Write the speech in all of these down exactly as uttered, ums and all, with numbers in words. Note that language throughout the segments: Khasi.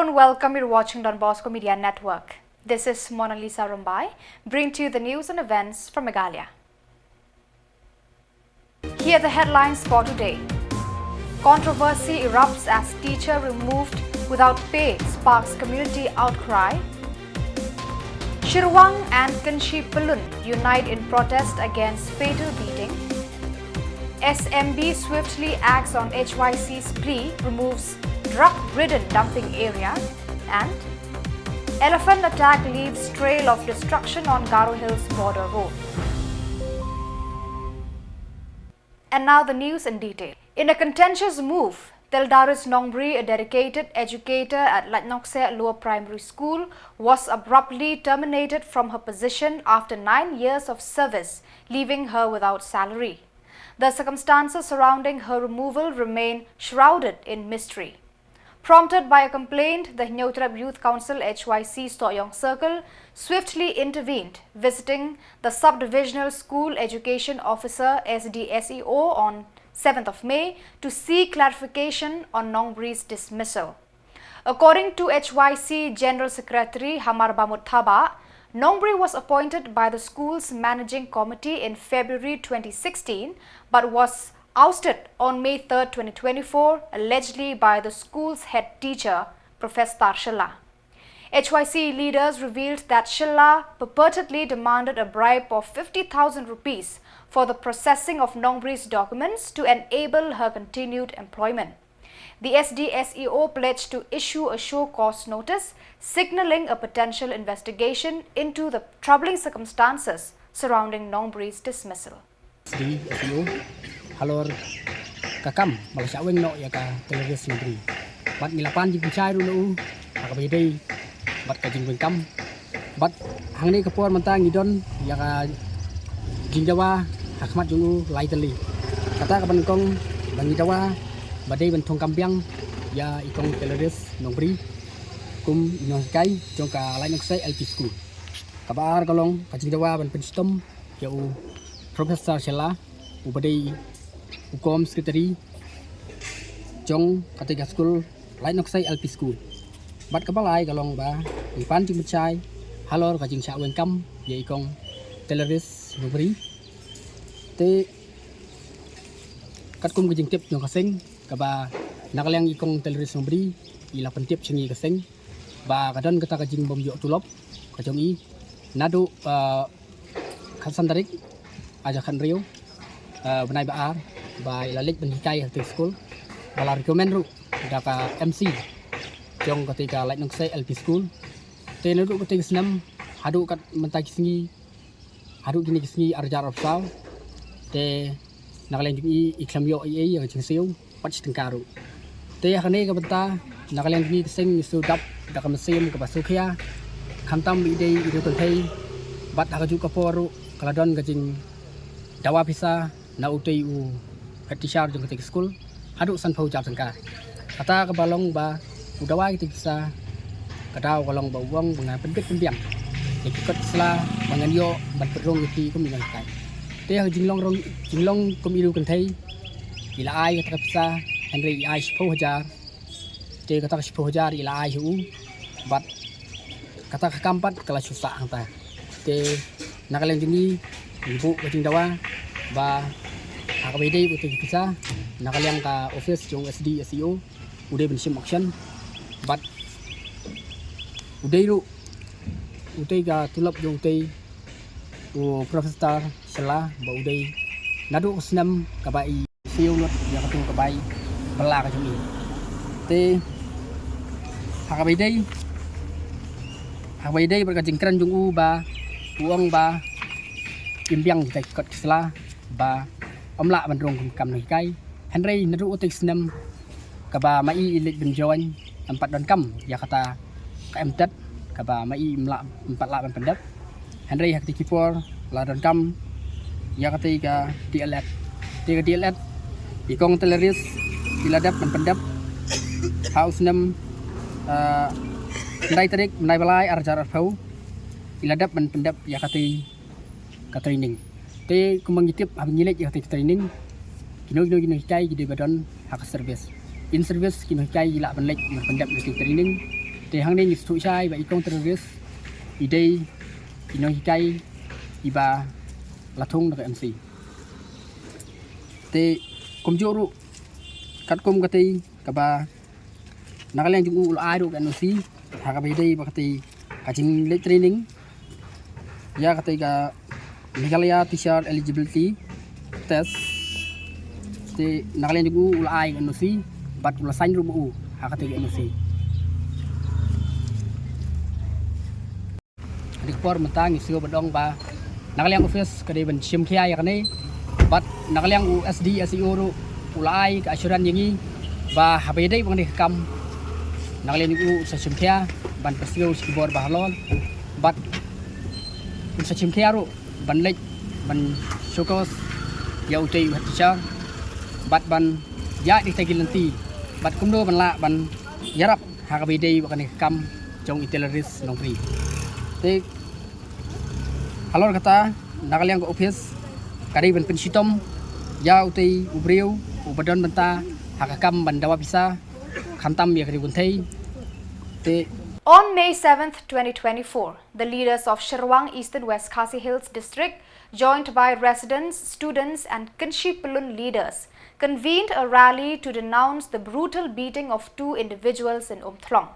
And welcome, you're watching Don Bosco Media Network. This is Mona Lisa Rumbai, bring to you the news and events from Meghalaya. Here are the headlines for today. Controversy erupts as teacher removed without pay sparks community outcry. Shirwang and Kanshi Palun unite in protest against fatal beating. S M B swiftly acts on H Y C's plea, removes drug-ridden dumping area, and elephant attack leaves trail of destruction on Garo Hills border road. And now the news in detail. In a contentious move, Teldaris Nongbri, a dedicated educator at Laitnokseh Lower Primary School, was abruptly terminated from her position after nine years of service, leaving her without salary. The circumstances surrounding her removal remain shrouded in mystery. Prompted by a complaint, the Hynñiewtrep Youth Council H Y C Sohiong Circle swiftly intervened, visiting the Sub-Divisional School Education Officer S D S E O on seventh of May to seek clarification on Nongbri's dismissal. According to H Y C General Secretary Hamar Bamut Thabah, Nongbri was appointed by the school's managing committee in February twenty sixteen but was ousted on May third, twenty twenty-four, allegedly by the school's head teacher, Professor Shylla. H Y C leaders revealed that Shylla purportedly demanded a bribe of fifty thousand rupees for the processing of Nongbri's documents to enable her continued employment. The S D S E O pledged to issue a show cause notice, signaling a potential investigation into the troubling circumstances surrounding Nongbri's dismissal. S D S E O halor ka kam ba la shah weng noh ïa ka Teldaris Nongbri. Bad ngi la pan jingpynshai ruh na u ha kaba ïadei bad ka jingweng kam. Bad hangne ka por mynta ngi don ïa ka jingdawa ha khmat jong u lai tylli. Kata kaba nyngkong ba ngi dawa ba dei ban thung kam biang ïa i kong Teldaris Nongbri kum i nonghikai jong ka Laitnokseh L P School. Kaba ar ka long ka jingdawa ban pynshitom ïa u Professor Shylla uba dei u Home Secretary jong katei ka skul Laitnokseh L P School. Bad kaba lai ka long ba ngi pan jingpynshai halor ka jingshah weng kam ïa i kong Teldaris Nongbri. Te katkum ka jingtip jong ka seng kaba na ka liang i kong Teldaris Nongbri i la pyntip sha ngi ka seng ba ka don kata ka jingbym ïoh tulop ka jong i naduh khatsan tarik ar hajar khathynriew, bnai ba ar, ba i la leit ban hikai ha katei ka skul ba la recommend ruh da ka M C jong katei ka Laitnokseh L P School. Te naduh katei ka snem haduh kat mynta ki sngi, haduh kine ki sngi ar hajar arphew saw, te na ka liang jong i i khlem ïoh ei ei ïa ka jingsiew bad shi tyngka ruh. Te ha kane ka bynta na ka liang jong i ka seng ngi shu dap da ka mynsiem kaba sngewkhia, khamtam i dei i riew kynthei bad ha kajuh ka por ruh ka la don ka jingdawa pisa na utei u head teacher jong katei ka skul haduh sanphew hajar tyngka. Kata kaba long ba u dawa kitei ki pisa, ka daw ka long ba u ong ba nga pynbit pynbiang ïa ki kot ki sla ba ngan ïoh ban pynrung ïa ki kum i nonghikai. Te ha jinglong rong, jinglong kum i riew kynthei i la ai kata ka pisa, hynrei i ai shiphew hajar. Te kata ka shiphew hajar i la ai sha u bad kata ka kam pat ka la shu sah hangta. Te na ka liang jong ngi ngi buh ka jingdawa ba ha kaba ïadei bad utei ki pisa na ka liang ka office jong S D S E O u dei ban shim action bad u dei ruh utei ka tulop jong utei u Professor Shylla ba u dei naduh ka snem kaba i siew lut ïa katu ka bai bylla ka jong i. Te ha kaba ïadei, ha kaba ïadei bad ka jingkren jong u ba u ong ba im biang kita ki kot ki sla ba ym lah ban rung kum kam nonghikai. Hynrei naduh utei snem kaba ma i i leit ban join, ym pat donkam ïa kata ka M.Tet kaba ma i ym lah, ym pat lah ban pyndep. Hynrei ha katei ki por la donkam ïa katei ka D.El.Ed. Te ka D.El.Ed i kong Teldaris i la dep ban pyndep ha u snem, eh, khyndai tarik bnai ba lai ar hajar arphew i la dep ban pyndep ïa katei ka training. Te kumba ngi tip haba ngi leit ïa katei ka training, kino kino ki nonghikai ki dei ba don ha ka service. In service ki nonghikai ki lah ban leit ban pyndep ïa katei ka training. Te hangne ngi sngewthuh shai ba i kong terrorist i dei i nonghikai iba la thung na ka M C. Te kumjuh ruh katkum katei kaba na ka liang jong u u la ai ruh ka N O C ha kaba ïadei bad katei ka jingleit training ïa katei ka Meghalaya Teacher Eligibility Test. Te na ka liang jong u u la ai ka N O C bad u la sign ruh ma u ha katei ka N O C. Dei ka por mynta ngi sngewbha dong ba na ka liang office ka dei ban shim khia ïa kane bad na ka liang u S D S E O ruh u la ai ka assurance ïa ngi ba haba ïadei bad kane ka kam na ka liang u sa shim khia ban pynsngew sha ki bor ba halor bad un sa shim khia ruh ban leit ban showcase ïa utei u head teacher bad ban ïa dei ta ki lynti bad kumno ban lah ban ïarap ha kaba ïadei bad kane ka kam jong i terrorist nongri. Te halor kata na ka liang ka office ka dei ban pynshitom ïa utei u briew uba don bynta ha ka kam ban dawa pisa khamtam ïa ka ri kynthei. Te On May seventh, twenty twenty-four, the leaders of Shirwang, Eastern West Khasi Hills District, joined by residents, students, and Kynshi Pyllun leaders, convened a rally to denounce the brutal beating of two individuals in Umthlong.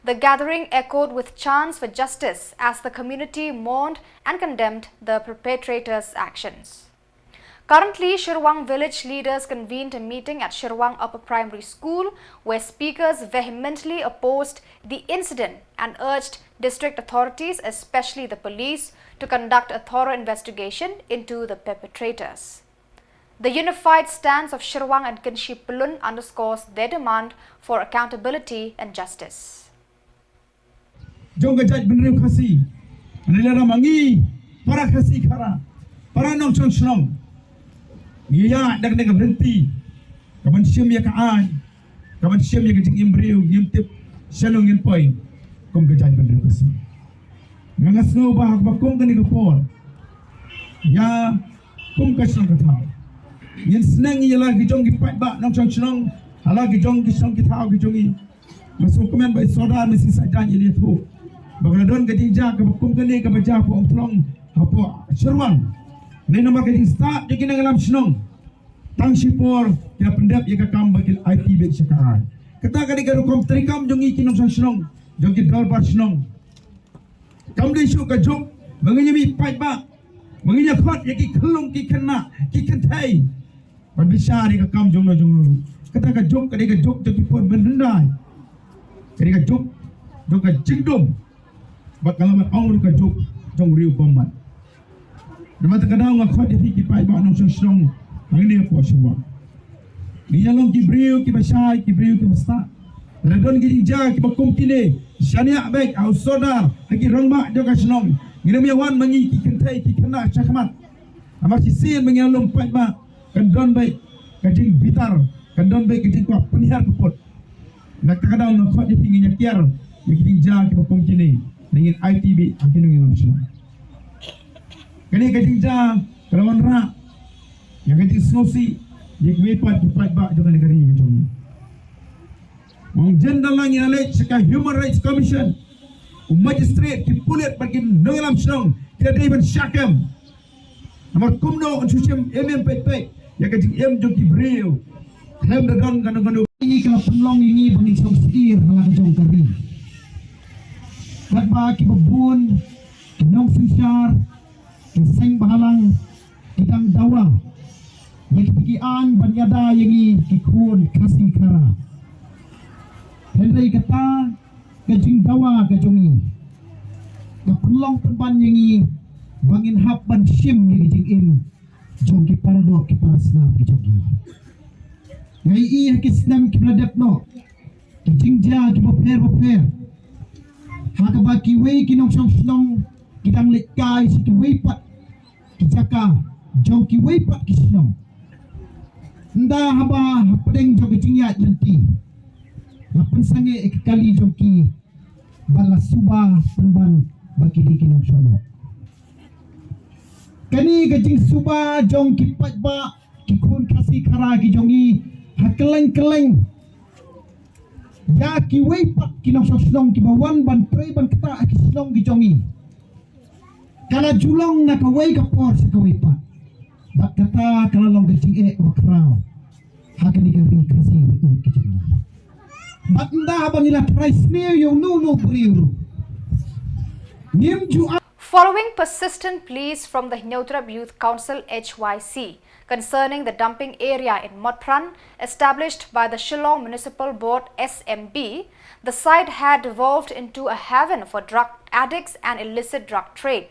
The gathering echoed with chants for justice as the community mourned and condemned the perpetrators' actions. Currently, Shirwang village leaders convened a meeting at Shirwang Upper Primary School, where speakers vehemently opposed the incident and urged district authorities, especially the police, to conduct a thorough investigation into the perpetrators. The unified stance of Shirwang and Kynshi Pyllun underscores their demand for accountability and justice. Jong ka jaitbynriew Khasi. Ngi la ram ngi para Khasi Khara, para nongshong shnong. Ngi ïa da kane ka lynti ka ban shim ïa ka aiñ, ka ban shim ïa ka jingim briew, ngim tip shano ngin poi kum ka jaitbynriew Khasi. Nga nga sngew ba ha kaba kum kane ka por ïa kum ka shnong ka thaw ngin sneng ïa la ki jong ki paidbah nongshong shnong ha la ki jong ki shnong ki thaw ki jong ngi. Nga sngewkmen ba i Sordar Masi Saitjaiñ i la ïathuh ba ka la don ka jingjia kaba kum kane kaba jia hapoh Umthlong hapoh Shirwang. Namar ka jingstad jong ki nongïalam shnong tang shipor ki la pyndep ïa ka kam ba ki la aiti beit sha ka aiñ. Kata ka dei ka rukom treikam jong ngi ki nongshong shnong, jong ki dorbar shnong. Kam dei shuh ka juk ba ngin ïa mih paidbah, ba ngin ïa khot ïa ki khyllung ki khynnah ki kynthei ban bishar ïa ka kam jong no jong no. Kata ka juk ka dei ka juk jong ki por ban hyndai, ka dei ka juk jong ka jingdum bad ka la mat ong ruh ka juk jong u riew bymman. Namar kata ka daw nga khot ïa phi ki paidbah nongshong shnong hangne hapoh Shirwang. Ngi ïa long ki briew kiba shai, ki briew kiba stad. Lada don ki jingjia kiba kum kine, shaniah beit ha u Sordar, ha ki rangbah jong ka shnong. Ngin ym ïa wan ma ngi ki kynthei ki khynnah shakhmat. Namar shisien ba ngi ïa lum paidbah kan don beit ka jingbitar, kan don beit ka jingkwah pynhiar ka put. Na kata ka daw nga khot ïa phi ngin ïa kiar ïa ki jingjia kiba kum kine, ngin aiti beit ha ki nongïalam shnong. Kane ka jingjia ka la wanrah ïa ka jingsngewsih ïa kiwei pat ki paidbah jong kane ka ri ka jong ngi. Ong jen da la ngi la leit sha ka Human Rights Commission, u magistrate, ki pulit bad ki nongïalam shnong ki la dei ban shah kem. Namar kumno yn shu shim im im peit peit ïa ka jingim jong ki briew. Khlem da don kano kano. Ngi ka la pynlong ïa ngi ba ngin shong syier ha la ka jong ka ri. Katba kiba bun ki nongsynshar, ki seng bhalang ki dang dawa ïa kita ki aiñ ban ïada ïa ngi ki khun Khasi Khara. Hynrei kata ka jingdawa ka jong ngi ka pynlong pynban ïa ngi ba ngin hap ban shim ïa ka jingim jong ki paradoh ki parasnam ki jong ngi. Nga ïohi ha ki snem kiba la dep noh ki jingjia kiba pher ba pher ha kaba kiwei ki nongshong shnong ki dang leit kai sha kiwei pat ki jaka jong kiwei pat ki shnong. Ynda haba hapdeng jong ka jingïaid lynti la pynsangeh ïa ki kali jong ki bad la suba pynban ba ki dei ki nongshong shnong. Kane ka jingsuba jong ki paidbah ki khun Khasi Khara ki jong ngi ha kylleng kylleng Ïa kiwei pat ki nongshong shnong kiba wan ban trei ban ktah ha ki shnong ki jong ngi, ka la ju long na kawei ka por sha kawei pat. Bad kata ka la long ka jingeh ba khraw ha kane ka ri Khasi ba ïeit ka jong ngi. Bad ynda haba ngi la trai sniew ïa uno uno u briew ruh, ngim ju Following persistent pleas from the Hynñiewtrep Youth Council, H Y C, concerning the dumping area in Motphran established by the Shillong Municipal Board, S M B, the site had devolved into a haven for drug addicts and illicit drug trade.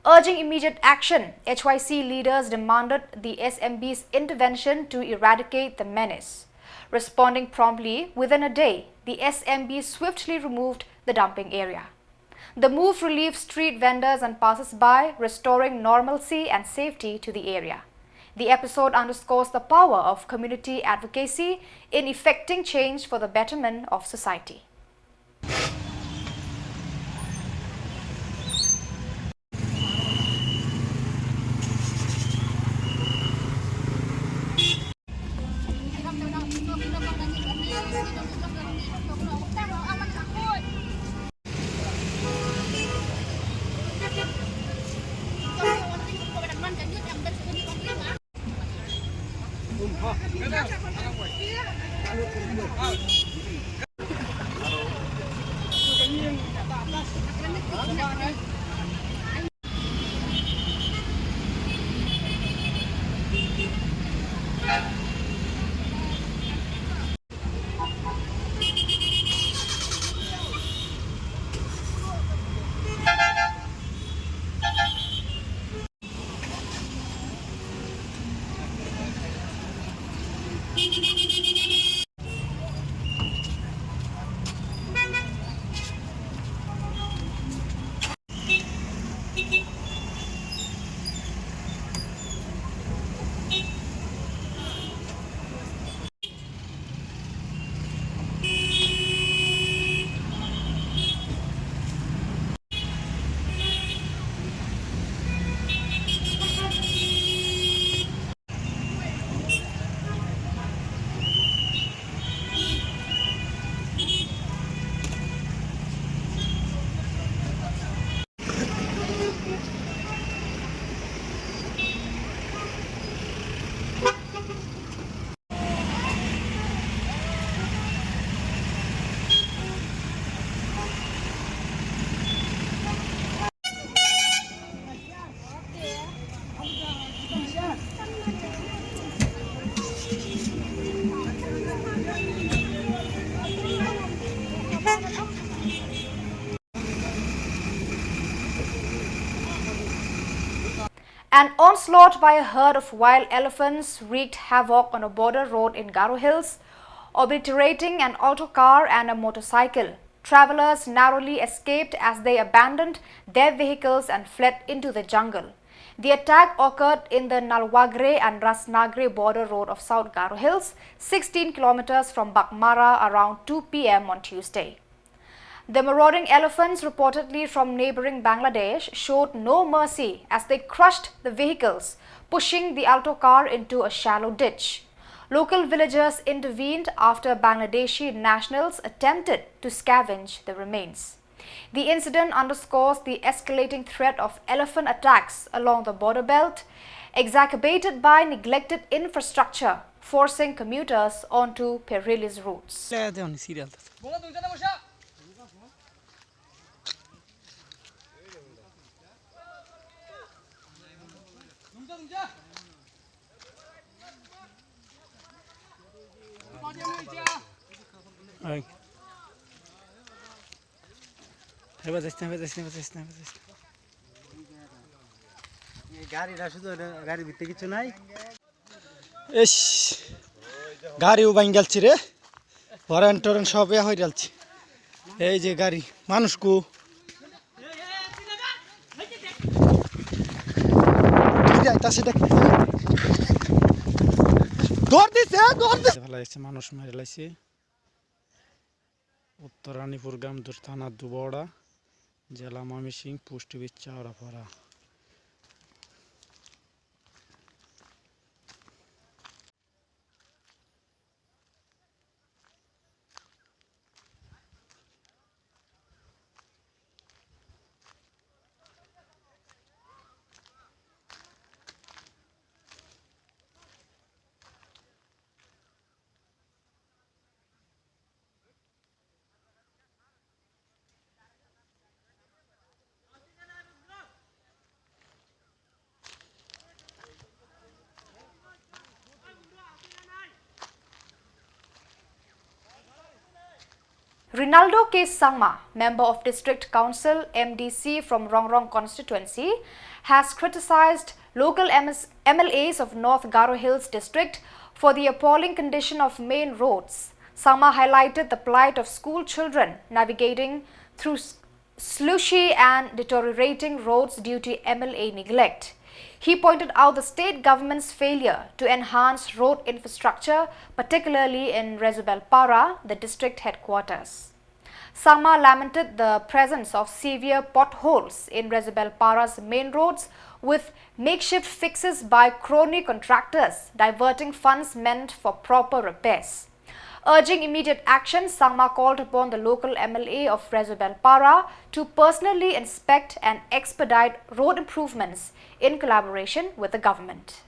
Urging immediate action, H Y C leaders demanded the S M B's intervention to eradicate the menace. Responding promptly, within a day, the S M B swiftly removed the dumping area. The move relieved street vendors and passers-by, restoring normalcy and safety to the area. The episode underscores the power of community advocacy in effecting change for the betterment of society. An onslaught by a herd of wild elephants wreaked havoc on a border road in Garo Hills, obliterating an Alto car and a motorcycle. Travelers narrowly escaped as they abandoned their vehicles and fled into the jungle. The attack occurred in the Nalwagre and Rasnagre border road of South Garo Hills, sixteen kilometers from Baghmara, around two p m on Tuesday. The marauding elephants, reportedly from neighboring Bangladesh, showed no mercy as they crushed the vehicles, pushing the Alto car into a shallow ditch. Local villagers intervened after Bangladeshi nationals attempted to scavenge the remains. The incident underscores the escalating threat of elephant attacks along the border belt, exacerbated by neglected infrastructure, forcing commuters onto perilous routes. এই। এবার যাস না, এবার যাস না, এবার যাস না, এবার যাস না। এই গাড়িটা শুধু, গাড়ির ভিতরে কিছু নাই। ইস, গাড়িও ভাঙি গেলছে রে। হরেন টরেন সব ইয়া হয়ে গেলছে। এই যে গাড়ি, মানুষ কো। কি যায়, তা সেটা কি? দৌড় দিছে, দৌড় দিছে। ফেলা যাচ্ছে, মানুষ মেরে লাইছে। উত্তর রানীপুর গামদুর, থানা দুবড়া, জেলা ময়মনসিংহ, পোস্ট অফিস চাওড়াপাড়া। Rinaldo K Sangma, Member of District Council, M D C from Rongrong constituency, has criticized local M S, M L As of North Garo Hills District for the appalling condition of main roads. Sangma highlighted the plight of school children navigating through s-, slushy and deteriorating roads due to M L A neglect. He pointed out the state government's failure to enhance road infrastructure, particularly in Resubelpara, the district headquarters. Sangma lamented the presence of severe potholes in Resubelpara's main roads, with makeshift fixes by crony contractors diverting funds meant for proper repairs. Urging immediate action, Sangma called upon the local M L A of Resubelpara to personally inspect and expedite road improvements in collaboration with the government.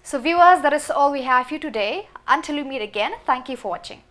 So viewers, that is all we have for you today. Until we meet again, thank you for watching.